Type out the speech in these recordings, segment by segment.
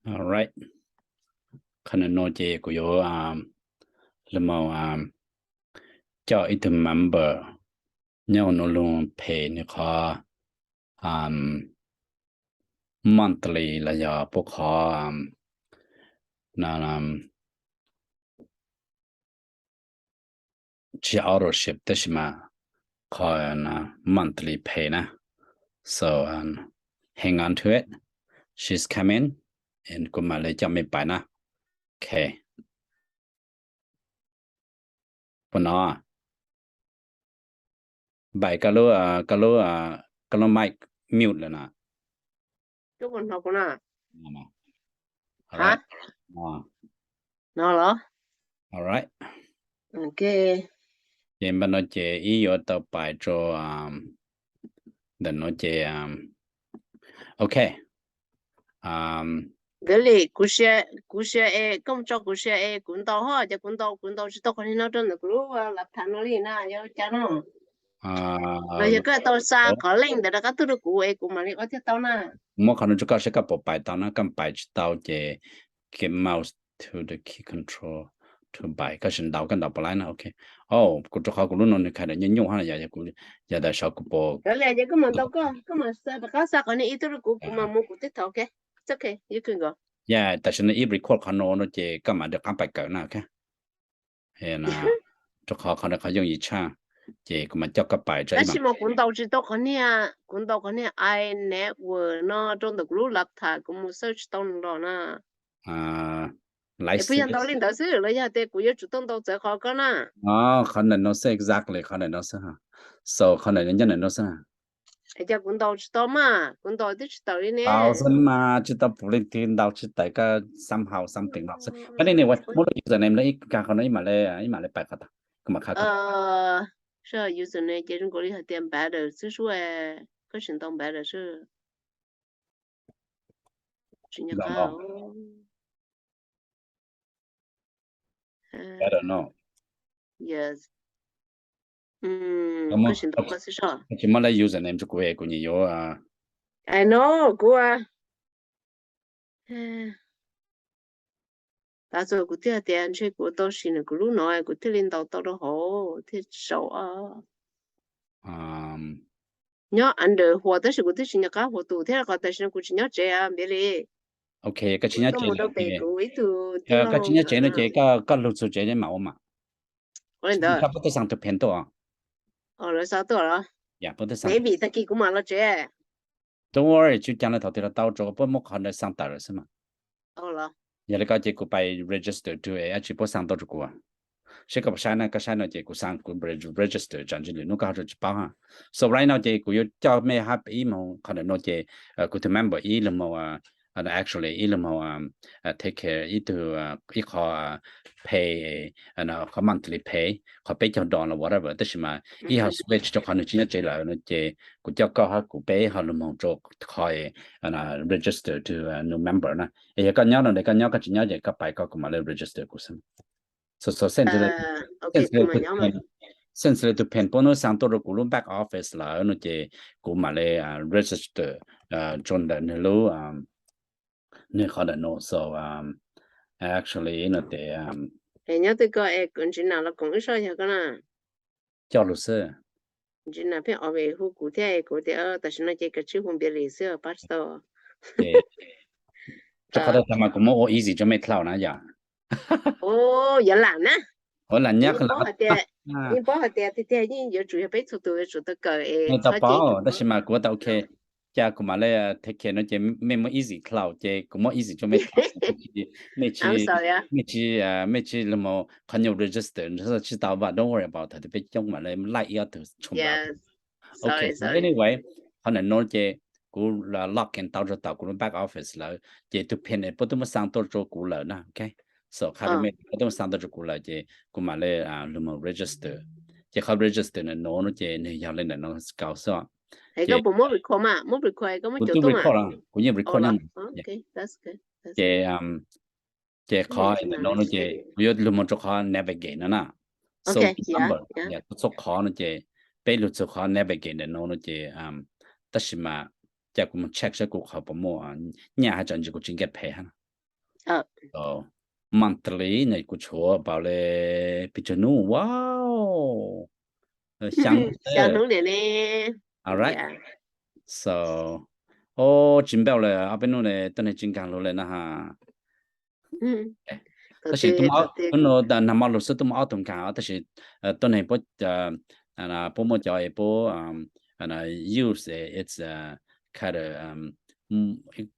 Alright, qhov ntawm no ces kuv yuav lug moog coj ib tug member nyob huv nws lug phem nws qhov monthly los yog puab qhov tsis auto ship tab sis mas qhov monthly pay na. So hang on to it, she's coming, and kuv mam li coj mej pais na. Ok, puas no? Npaim, koj lub mic mute lawm na. Ces npaj no ces ib yuav tau pais rua ntawm no ces, ok. Li kuv share, kuv share es koj mus tso kuv share es kuv ntaus ho, ces kuv ntaus, kuv ntaus tsis tau qhov niag no rau ntawm kuv lub laptop no li na, yog ua cas no? Los yog koj tau xa qhov link ntawd rov qab tuaj rau kuv es kuv mam li ua thiaj tau na. Muab qhov no rau koj saib koj puas pais tau na, koj pais tsis tau ces get mouse to the key control to pais, koj sim ntaus koj ntaus puas laib na, ok. O, kuv rau qhov kuv lub no nws kha dam nyuaj nyuaj hab, yog tas sav kuv puas. Koj mam ntaus koj, koj mam xa rov qab xa qhov niag ib tuaj rau kuv, kuv mam mus kuv twb thaum, ok. It's okay, you can go. Yeah, tam sim no ib record qhov no no ces koj mam rov qab pais kawm na, ok. Rau qhov qhov no qhov yooj yim tshaj, ces kuv mam coj koj pais. Tab sis mas kuv ntaus tsis tau qhov niag, kuv ntaus qhov niag iNetwork no rau ntawm kuv lub laptop, kuv mus search tsis tau nws los na. Es puas yog ntaus li ntawd xwb los yog tias kuv yuav tsum tau ntaus txawv qhov koj na? Qhov ntawm no xwb, exactly qhov ntawm no xwb. So qhov ntawm no nyob ntawm no xwb. Es cas kuv ntaus tsis tau mas, kuv ntaus twb tsis tawm li ne. Ntaus xwb mas, tsis tau pum leej twg ntaus tsis tawm, koj somehow something wrong xwb. Anyway, muab lub username no ib kag qhov no ib mam li, ib mam li pais qhov tag, kuv mam qha koj. Username ces zoo nkaus li hais tias better xwb sub, koj sim ntaus better xwb. Tsis nyob qab. Koj sim ntaus koj xwb soj. Tsis muab lub username rau kuv es kuv nyiam yuav. Ai no, kuv tas txog kuv thiaj tias ntshe kuv tau sim nws kuv lub no kuv thiaj li ntaus tau rau hauv thiaj sau. Nyob under Huas tab sis kuv twb tsis nco qab Huas tus thiab qhov tam sim no kuv tsis nyob tsev npiav li. Ok, koj tsis nyob tsev, koj tsis nyob tsev no ces koj lug txug tsev mam ua mas. Koj puab tuaj xaa tus phen tuaj. Lawv xa tuaj los? Maybe tag kis kuv mam los tsev. Don't worry, tsis caag le, thaum twg los tau, tsuas puab muab qhov ntawd xaa tawm lawm xwb mas. Yog li ko ces kuv pais register rua es dab tsi puab xaa tuaj rau kuv. Seb koj puas saib na, koj saib no ces kuv xaa kuv register tsam ntsis lwm hnub koj ho tsis paub ha. So right now ces kuv yuav coj mej hab ib moog qhov ntawm no ces kuv tug member ib lug moog, actually ib lug moog take care ib tug, ib qho pay, qhov monthly pay, qhov peb caug dollar los whatever, tab sis mas ib ho switch rau qhov nws tsis nyob tsev lawm no ces kuv coj koj hab kuv peb ho lug moog rau qhov register to new member na. Es yog koj nyob no es koj nyob, koj tsis nyob ces koj pais koj, kuv mam li register kuv xwb. So, so since le tus phen puab muab xaa tuaj rau kuv lub back office lawm no ces kuv mam li register rau ntawm nwg lub, nwg qhov ntawm no. So actually no tes, nyob twg koj es kuv ntsis nam los koom wb soj yog koj na. Coj lug xwb. Ntsis nam pheej ob peb hu kuv thiab kuv tias tam sim no ces koj tsis hu npiav li xwb pab tsis tau. Rau qhov tas mas kuv muab ua easy rau mej dlhau na yom. Yuav lam na. Ua lam nyab, yeej paub hais tias tiag tiag yeej yuav tsum yog peb txhua tus yuav tsum tau kawm es tau paub, tab sis mas kuv tas ok, cas kuv mam li take care no ces mej muab easy dlhau ces kuv muab easy rau mej dlhau. Mej tsis, mej tsis lug moog qhov nyuag register tsis tau, but don't worry about, thaum twg peb coob mam li laij ib ob tug tshooj. Ok, so anyway, qhov ntawm no ces kuv log in tau rau tom kuv lub back office lawm ces tus pin puab twb muab xaa tuaj rau kuv lawm na. Ok, so qha rau mej, puab twb muab xaa tuaj rau kuv lawm ces kuv mam li lug moog register. Ces qhov register ntawm no no ces nwg yog li ntawm no kaus xwb. Kuv twb record, kuv yeej record nyob. Ces, ces qhov ntawm no no ces kuv yuav lug moog rau qhov navigate no na. So number, txhua qhov no ces peb lug txug qhov navigate ntawm no no ces, tab sis mas cas kuv moog check saib kuv qhov puas muaj nyaj hab tsam ntsis kuv tsis get paid hab. So, monthly no kuv tshuav paub le pes tsawg hnub, wow, xya hnub. Xya hnub li ne. All right. So, o, tsis npaum li ob peb hnub ne, tuab neeg tsis nkaag lug li na ha. Tab sis tuab no nag hmo lug xwb tuaj muaj ob tug nkaag, tab sis tuab neeg puab, puab muaj cov es puab use, it's kind of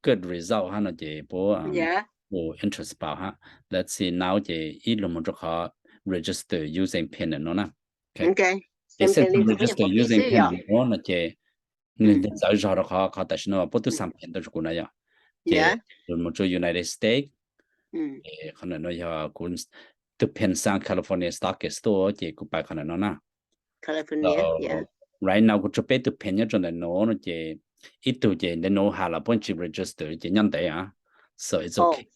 good result hab no ces puab ua interest paub hab. Let's see now ces ib lug moog rua qhov register using pin no na. Ces xij tug register using pin no no ces nwg txawv zog rua qhov, qhov tam sim no puab tub xaa pin tuaj rua kuv na yom. Ces moog rua United States, qhov no yog kuv tug pin xaa California Stock Store ces kuv pais qhov no na. Right now kuv tshuav peb tug pin nyob rua ntawm no no ces ib tug ces ntawm no has los puab tsis register ces nyob ntev a. So it's okay.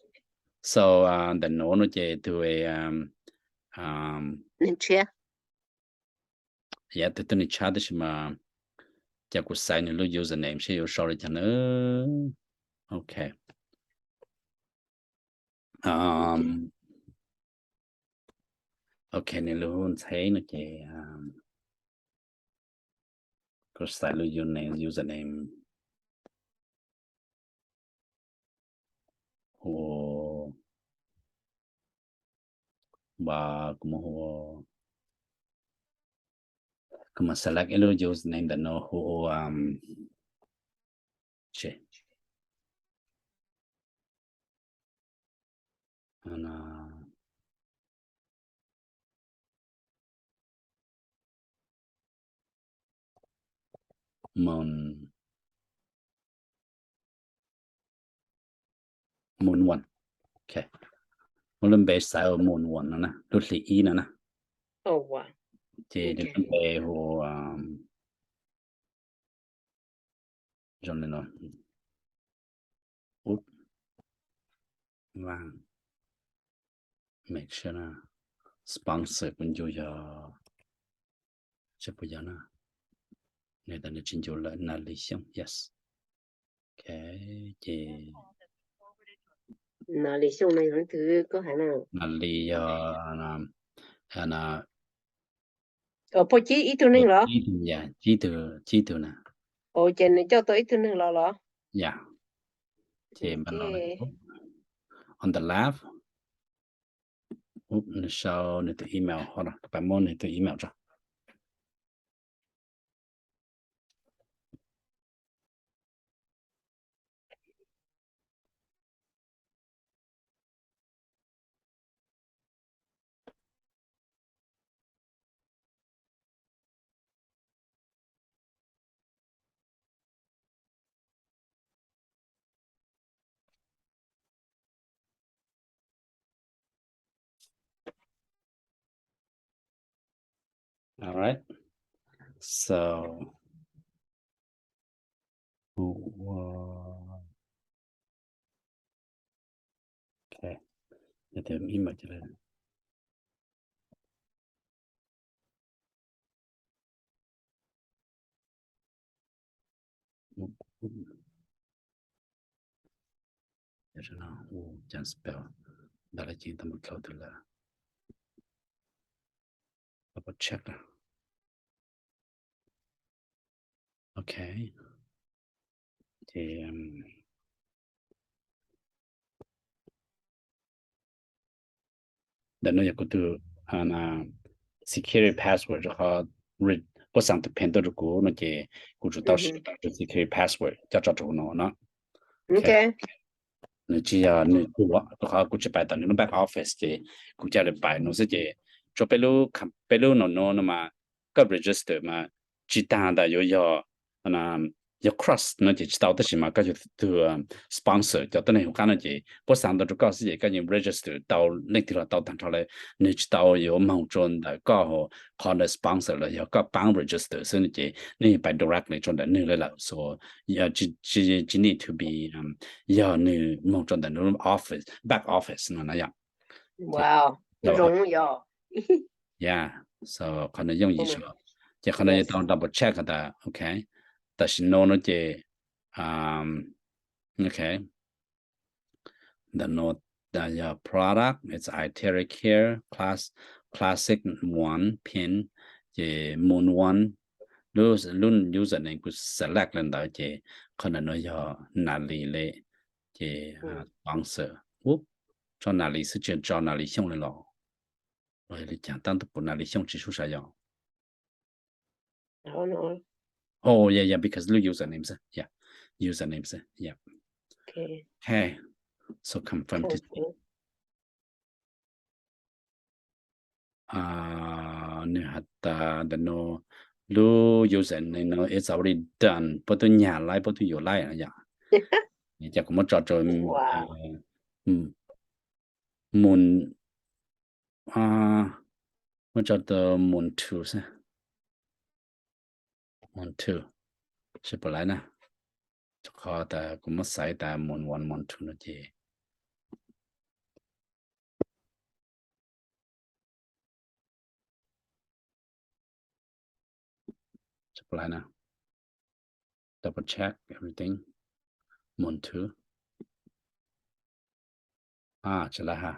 So ntawm no no ces tug, yog tug tuab neeg tshab tab sis mas cas kuv xaiv nwg lub username seb yuav sau li cas na. Ok. Ok, nwg lub ntxheb no ces kuv xaiv lub username, username hu ua, kuv muab hu ua, kuv mam select ib lub username ntawm no hu ua, Moon, Moon One. Ok, muab lub npe xaiv ua Moon One no na, lub hli ib no na. Ces lub npe hu zoo li no. Vaj, make sure na, sponsor kuv ncu yog, tsis puas yog na, nws tas nws tsis ncu lawm, Nas Lis Xyooj, yes. Ok, ces Nas Lis Xyooj no yog leej twg koj hais na? Nas Lis yog, puag cib ib tug neeg los? Cib tug, cib tug na. Ces nws coj tau ib tug neeg los los? Yog. Ces on the left, nws sau nws tus email, hold on, kuv pab muab nws tus email tso. All right. So, ok, email no, ua cas spell ntawd lawm ces tau mus dlhau twg lawm. Double check. Ok, ces ntawm no yog kuv tus security password rau qhov puab xa tus pin tuaj rau kuv no ces kuv tsum tau siv tus security password coj tso rau no no. Nws tsis yog nws tus, rau qhov kuv tsis pais tom nws lub back office ces kuv ca li pais no xwb ces tsuas peb lub, peb lub no no no mas koj register mas tsis tas tas yuav yog, yog cross no ces tsis tau, tab sis mas koj yog tus sponsor cov tuab neeg hauv qab no ces puab xa ntau rau koj xwb ces koj yeej register tau, leej twg los tau tag nrho lawm, nws tsis tau yuav moog rua ntawm koj qhov ntawd sponsor los yog koj paab register xwb no ces nej yeej pais directly rua ntawm nwg lawm lawm. So tsis need to be, yog nws moog rua ntawm nws office, back office no na yom. Yog, so qhov no yooj yim zog. Ces qhov no yuav tau double check has tas ok, tam sim no no ces, ok, ntawm no yog product, it's Itera Care class, classic one pin, ces moon one, lub, lub username kuv select li ntawd ces qhov ntawm no yog Natalie li, ces sponsor, tso Natalie xwb tsis tso Natalie Xyooj li los? Li cas tab tus pum Natalie Xyooj tsis sub sav yog? Oh yeah, yeah, because lub username xwb, yeah, username xwb, yeah. Okay, so confirm to, nws has tas ntawm no lub username no it's already done, puab twb nyag laib, puab twb yuav laib no yom. Ces kuv muab tso rau moon, muab tso rau moon two xwb, moon two, seb puas laib na. Rau qhov tas kuv muab xaiv tas moon one, moon two no ces seb puas laib na. Double check everything, moon two. Tsis laib ha,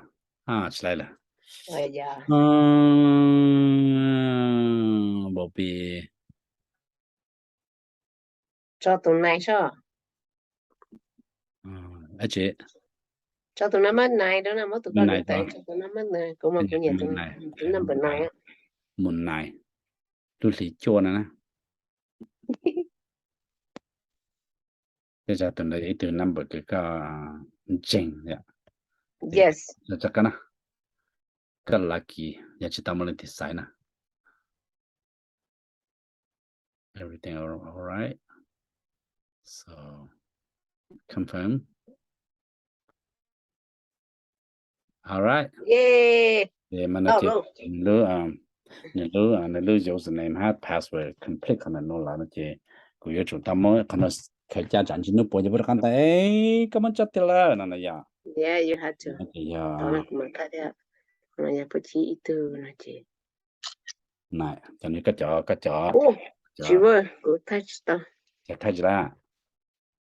tsis laib lawm. Npaum pib. Tso tus nai soj. Tsis, tso tus nai mab nai rau na, muab tus koj nai, tso tus nai mab nai, kuv mas kuv nyiam tus nai, tus nai. Moon nine, lub hlis cuaj no na. Tej zaum tus ntawd yog ib tug number kws koj ntseeg yom. Yes. Tso koj na, koj lucky, yog tsis tau muaj leej twg xaiv na. Everything all, all right. So confirm. All right. Ces mas no ces nws lub, nws lub, nws lub username hab password complete qhov ntawm no lawm no ces kuv yuav tsum tau muab qhov no khaws ca tsam ntsis hnub puav ces puab rov qab ntawd, koj muab tso tiag lawm no na yom. Ces yog, yog puab chib ib tug no ces, cov no koj cov, koj cov, tsis, kuv thaij tsis tau. Thaij tsis tau.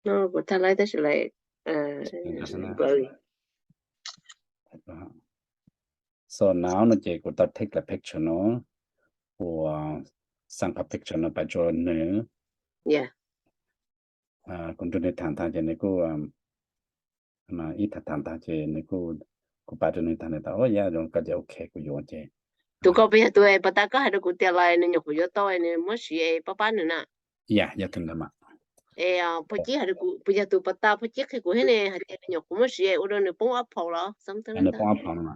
No kuv thaij laib tab sis lawm. So now no ces kuv tau take the picture no, ua, xaa qhov picture no pais rua nws. Kuv nrug nws tham tag ces nws kuj, ib tham tham tag ces nws kuj, kuv pab rua nws tag nws tas, o yog zoo koj ces ok kuv yuav ces. Tus koj puas yog tus pas tas koj hais rau kuv tias lais nws nyuam qhuav yuav tau nws muab siv es pab pab nws na? Yog, yog tus ntawd mas. Es puas cib hais rau kuv, puas yog tus pas tas puas cib qhia kuv thiab ne hais tias nws nyuam qhuav muab siv es ua rau nws poob ob phaus los? Nws poob ob phaus no.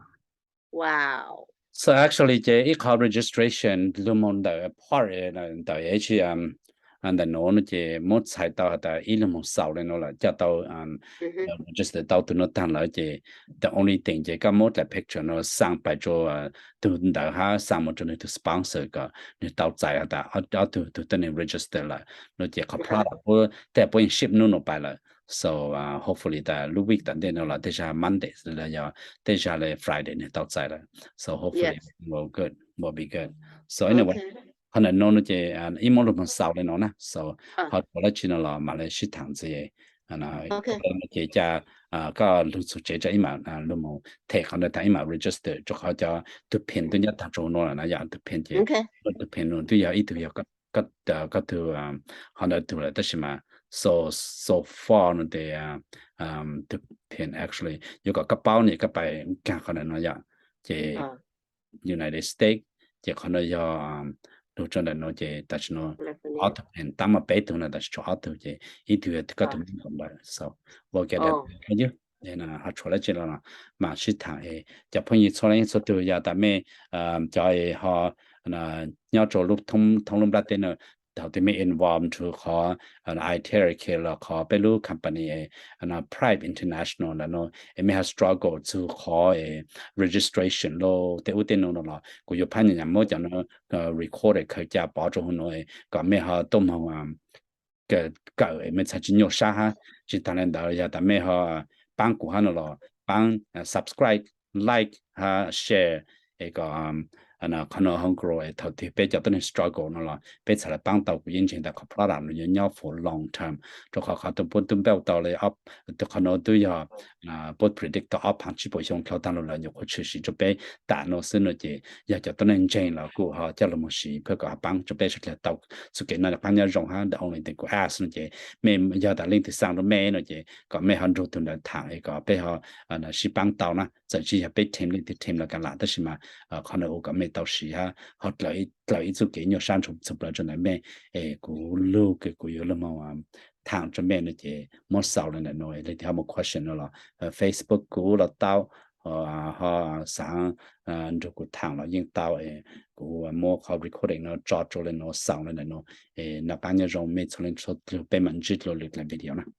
Wow. So actually ces ib qho registration lug moog ntawm part ntawm ib, ntawm nuav no ces muab txhais tau has tas ib lug moog xaus le nuav lawm coj tau register tau tug nuav taag lawm ces the only thing ces koj muab daim picture nuav xaa pais rua tug ntawd hab xaa moog rua nwg tug sponsor kom nwg tau txais has tas ob tug tug tuab neeg register lawm no ces qhov product puab tej puab yeej ship nub nuav pais lawm. So hopefully tas lub week tom ntej nuav los tej zag Monday los yog tej zag le Friday nwg tau txais lawm. So hopefully will good, will be good. So anyway, qhov ntawm nuav no ces ib muab lug moog xaus le nuav na. So ho tshuav dlaab tsi no los mam le sib thaam ntxiv. Ces ca koj lug txug tsev tso ib mam lug moog them qhov ntawd taag ib mam register rua qhov cov tug pin tub nyob taag rua nuav lawm na yom, tug pin ces tug pin nuav twb yog ib tug yog koj tug, qhov ntawd tug lawm tab sis mas so, so far no ces tug pin actually yuav kom koj paub ne koj pais kaag qhov ntawm nuav yom. Ces United States ces qhov nuav yog lug rua ntawm nuav ces tam sim nuav ob tug pin, taab mas peb tug no tam sim tshuav ob tug ces ib tug yog koj tug nub nkaus lawm. So ua ke ywg, ho tshuav dlaab tsi los mam sib thaam es cov phooj ywg txhua leej txhua tug yog tas mej cov es ho nyob rua lub thoob lub nplaj teb no, thaum twg mej involve rua qhov Iteracare los qhov peb lub company Pride International ntawm no es mej ho struggle txug qhov registration los tej ub tej nuav no los kuv yuav phab nyas nyas muab cov no record khaws ca pov rua huv nuav kom mej ho tuaj moog kawm es mej txhaj tsi nyuaj sab hab. Tsi taag le ntawd yog tas mej ho paab kuv hab no los paab subscribe, like hab share es kom qhov no hoogrow es thaum twg peb cov tuab neeg struggle no los peb txhad lawv paab tau. Kuv yeej ntseeg tas qhov product no yuav nyob for long term, rua qhov qhov tub npauj tau le, qhov no tub yog puab predict tau ob phav tsib puas xyoo dlhau taag lug lawm, nyuam qhuav tshwm sim rua peb tam no xwb no ces yog cov tuab neeg ntseeg los kuj ho coj lug moog siv koj kom ho paab rua peb suav dlawg tau txuj kev noj qab nyob zoo hab. The only thing kuv ask no ces mej yog tas leej twg xaa rua mej no ces kom mej ho nrug tug ntawd thaam es kom peb ho sib paab tau na. Txawm tsi yog peb team leej twg team los kav lam, tab sis mas qhov no ua kom mej tau siv hab ho dlaws ib txuj kev nyuaj sab ntshua txhua plawg rua ntawm mej. Es kuv lug kws kuv yuav lug moog thaam rua mej no ces muab xaus le ntawm no. Leej twg ho muaj question no los Facebook kuv los tau, ho xaav nrug kuv thaam los yeej tau. Kuv muab qhov recording no tso rua le no, xaus le ntawm no. Noj qab nyob zoo mej txhua leej txhua tug, peb mam ntsib dlua lwm dlua video na.